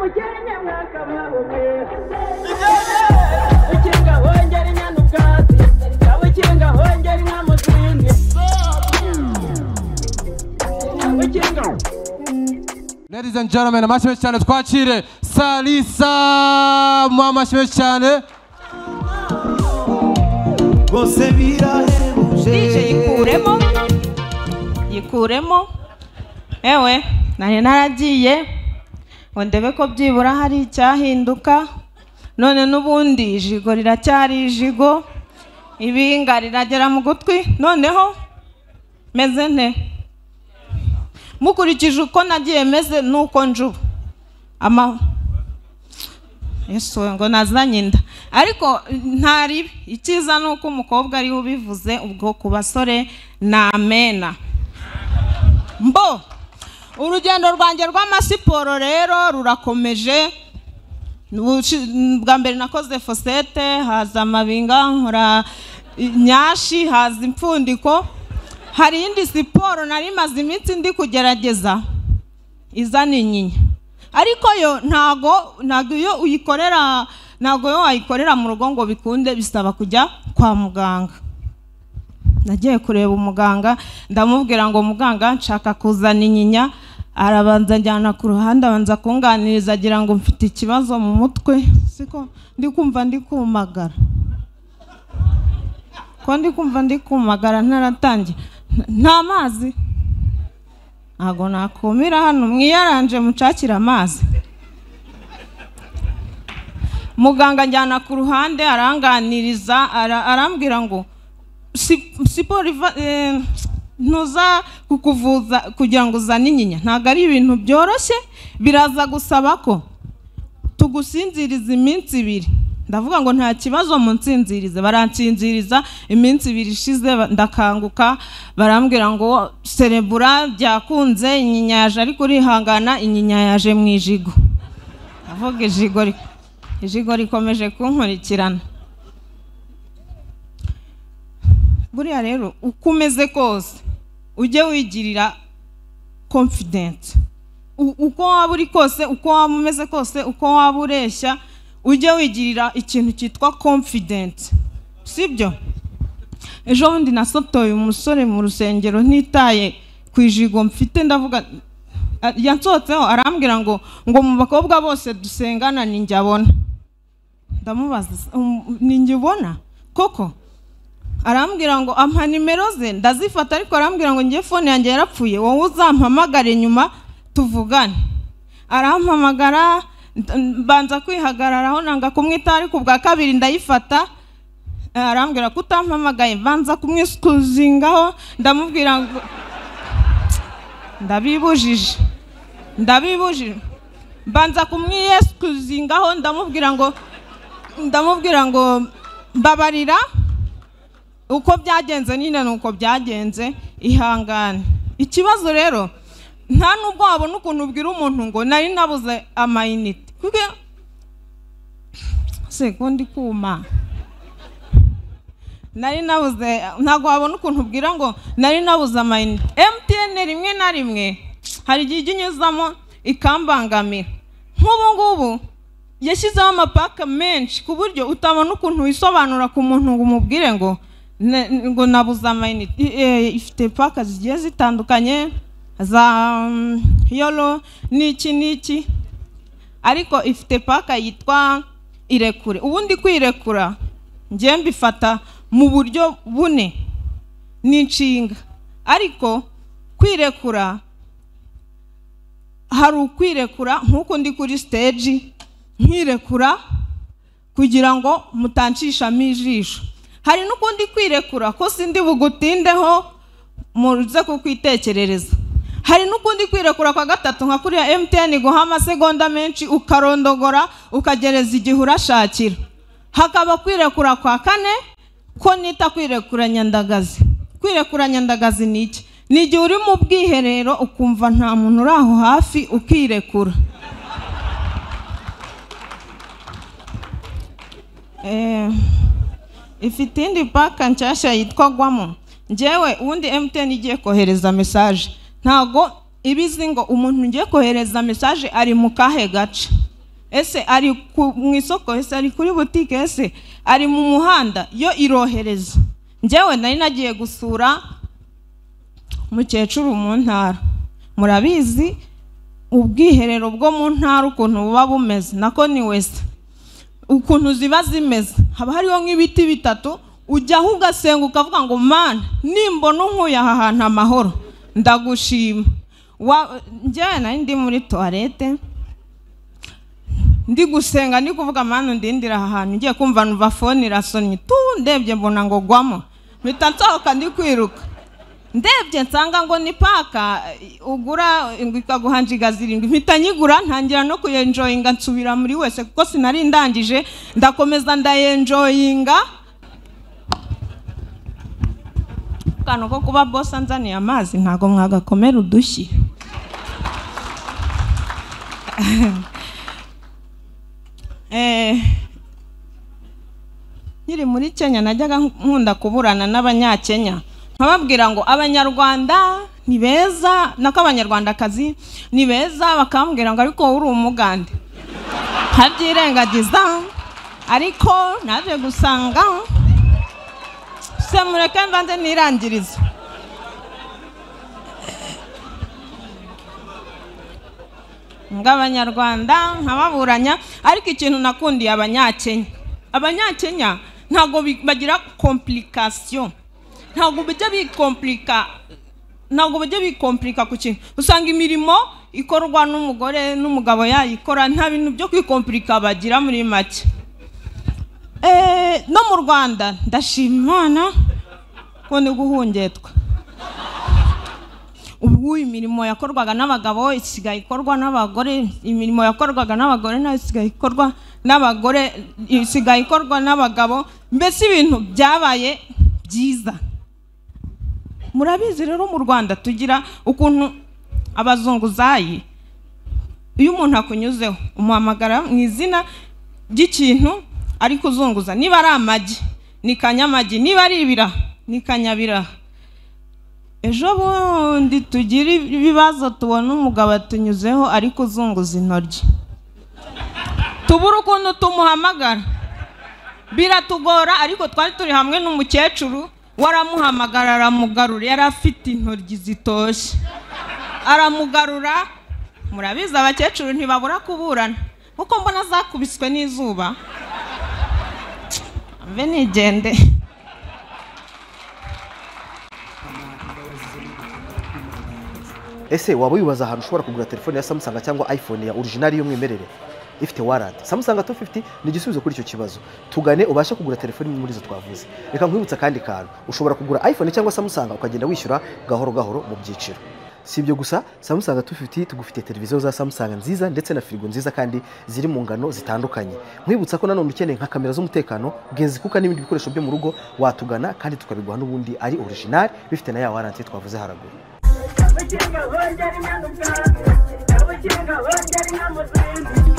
mukenye mwakababumwe ukinga hongera inyana ubwatsi ukinga hongera inka mu zindi ukinga. Ladies and gentlemen, amashyi menshi cyane twakire Salisa, mu amashyi menshi cyane. Bose birahebuje. DJ yikuremo, yikuremo. Ewe nari naragiye ngo ndebe ko byibura hari icyahinduka, none n'ubundi ijigo riracyari ijigo, ibinga riragera mu gutwi, noneho meze nte? Mukurikije uko nagiye meze nuko njuba ama Yesu ngo nazanye inda, ariko ntari icyiza nuko umukobwa ari ubivuze, ubwo ku basore namena. Mbo urugendo rwanjye rw'amasiporo rero rurakomeje. Bwa mbere nakoze fosete, haza amabinga, nkora nyashi, haza impfundiko. Hari indi siporo nari maze iminsi ndi kugerageza izana inyinya, ariko yo ntago iyo uyikorera, ntago yo wayikorera mu rugo ngo bikunde, bisaba kujya kwa muganga. Nagiye kureba umuganga, ndamubwira ngo muganga nshaka kuzana inyinya, arabanza njyana ku ruhande, abanza kunganiriza agira ngo mfite ikibazo mu mutwe, siko ndi kumva ndi kumagara, ko ndi kumva ndi kumagara ntaratangira nta mazi, ntago nakumira hano, mwiyaranje mucakira amazi. Muganga njyana ku ruhande aranganiriza, arambwira ngo siporo ntuza kukuvuza kugira ngo uzane inyinya, ntago ari ibintu byoroshye, biraza gusaba ko tugusinziriza iminsi ibiri. Ndavuga ngo nta kibazo munsinzirize, baransinziriza iminsi ibiri ishize ndakanguka, barambwira ngo serebura byakunze, inyinya yaje ariko urihangana, inyinya yaje mu ijigo. Ndavuga ijigo rikomeje kunkurikirana. Buriya rero uko umeze kose ujye wigirira confidence, uko waba uri kose, uko waba umeze kose, uko waba ureshya, ujye wigirira ikintu cyitwa confidence, sibyo? Ejo bundi nasotoye umusore mu rusengero ntitaye ku ijigo mfite, ndavuga yansohotseho arambwira ngo mu bakobwa bose dusengana ni njye abona. Ndamubaza ni njye ubona koko? Arambwira ngo ampa nimero ze ndazifata, ariko arambwira ngo ngiye phone yanjye yarapfuye, wowe uzampamagare nyuma tuvugane. Arampamagara, mbanza kwihagararaho nanga kumwita, ariko ubwa kabiri ndayifata, arambwira ko utampamagaye, mbanza kumwisukuzingaho, ndamubwira ngo ndabibujije, ndabibujije, mbanza kumwisukuzingaho, ndamubwira ngo mbabarira uko byagenze nyine nuko byagenze, ihangane. Ikibazo rero nta nubwo wabona ukuntu ubwira umuntu ngo nari nabuze amayinite, kuko sekondi kuma nari nabuze, ntago wabona ukuntu ubwira ngo nari nabuze amayinite. MTN rimwe na rimwe hari igihe ijya inyuzamo ikambangamira. Nk'ubu ngubu yashyizeho amapaka menshi ku buryo utabona ukuntu wisobanura ku muntu ngo umubwire ngo ngo nabuze amayinite. Ifite paka zigiye zitandukanye za yolo n'iki n'iki, ariko ifite paka yitwa irekure. Ubundi kwirekura njye mbifata mu buryo bune n'inshinga, ariko kwirekura hari ukwirekura nk'uko ndi kuri stage nkirekura kugira ngo mutanshishamo ijisho, hari n'ukundi kwirekura ko sindi bugutindeho muze kukwitekerereza, hari n'ukundi kwirekura kwa gatatu nka kuriya MTN guha amasegonda menshi ukarondogora ukagereza igihe urashakira, hakaba kwirekura kwa kane ko nita kwirekura nyandagazi. Kwirekura nyandagazi ni iki? Ni igihe uri mu bwiherero ukumva nta muntu uri aho hafi ukirekura. Ifite indi paka nshyashya yitwa gwamo. Njyewe ubundi MTN igiye kohereza message, ntago ibizi ngo umuntu ngiye kohereza message ari mu kahe gace. Ese ari mu isoko? Ese ari kuri butike? Ese ari mu muhanda? Yo irohereza. Njyewe nari nagiye gusura umukecuru mu ntara. Murabizi ubwiherero bwo mu ntara ukuntu buba bumeze, nako ni wese ukuntu ziba zimeze, haba hariho nk'ibiti bitatu, ujyaho ugasenga ukavuga ngo Mana, nimbona unkuye aha hantu amahoro ndagushima. Njyewe nari ndi muri toilette ndi gusenga, ndi kuvuga Mana undindira aha hantu, ngiye kumva numva phone irasonnye, tu ndebye mbona ngo gwamo, mpita nsohoka ndi kwiruka. Ndebye nsanga ngo ni paka ugura ngo ikaguha njiga zirindwi, mpita nyigura ntangira no kuyenjoyinga, nsubira muri wese kuko sinari ndangije, ndakomeza ndayenjoyinga. Kano ko kuba boss anzaniye amazi ntago mwagakomera udushyi. Nkiri muri Kenya najyaga nkunda kuburana n'abanyakenya, nkababwira ngo abanyarwanda ni beza, nako abanyarwandakazi ni beza, bakambwira ngo ariko uri umugande, nkabyirengagiza. Ariko naje gusanga se mureke mbanze nirangiriza. Ng'abanyarwanda nkababuranya, ariko ikintu nakundiye abanyakenya, abanyakenya ntago bagira complication, ntago bijya bikomplika, ntago bijya bikomplika ku kintu. Usanga imirimo ikorwa n'umugore n'umugabo yayikora, nta bintu byo kwikomplika bagira muri make. No mu Rwanda ndashima Imana ko ndi guhungetwa. Ubu imirimo yakorwaga n'abagabo isigaye ikorwa n'abagore, imirimo yakorwaga n'abagore nayo isigaye ikorwa n'abagore, isigaye ikorwa n'abagabo, mbese ibintu byabaye byiza. Murabizi rero mu Rwanda tugira ukuntu abazunguzayi, iyo umuntu akunyuzeho umuhamagara mu izina ry'ikintu ari kuzunguza, niba ari amagi ni kanyamagi, niba ari ibiraha ni kanyabiraha. Ejo bundi tugira ibibazo tubona umugabo atunyuzeho ari kuzunguza intoryi, tubura ukuntu tumuhamagara, biratugora. Ariko twari turi hamwe n'umukecuru, waramuhamagara aramugarura, yari afite intoryi zitoshye aramugarura. Murabizi abakecuru ntibabura kuburana, kuko mbona zakubiswe n'izuba. Mve nigende. Ese waba wibaza ahantu ushobora kugura telefone ya Samsung cyangwa iPhone ya original y'umwimerere ifite warranty? Samsung 250 ni igisubizo kuri icyo kibazo. Tugane ubashe kugura telefone imwe muri zo twavuze. Reka nkwibutsa kandi kantu, ushobora kugura iPhone cyangwa Samsung ukagenda wishyura gahoro gahoro mu byiciro. Si ibyo gusa, Samsung 250 tugufite televiziyo za Samsung nziza ndetse na firigo nziza kandi ziri mu ngano zitandukanye. Nkwibutsa ko nanone ukeneye nka kamera z'umutekano, genzi kuka n'ibindi bikoresho byo mu rugo, watugana kandi tukabiguha n'ubundi ari original bifite na ya warranty twavuze haraguru. Abakinga bongera inyana ubwatsi, abakinga bongera inka mu zindi.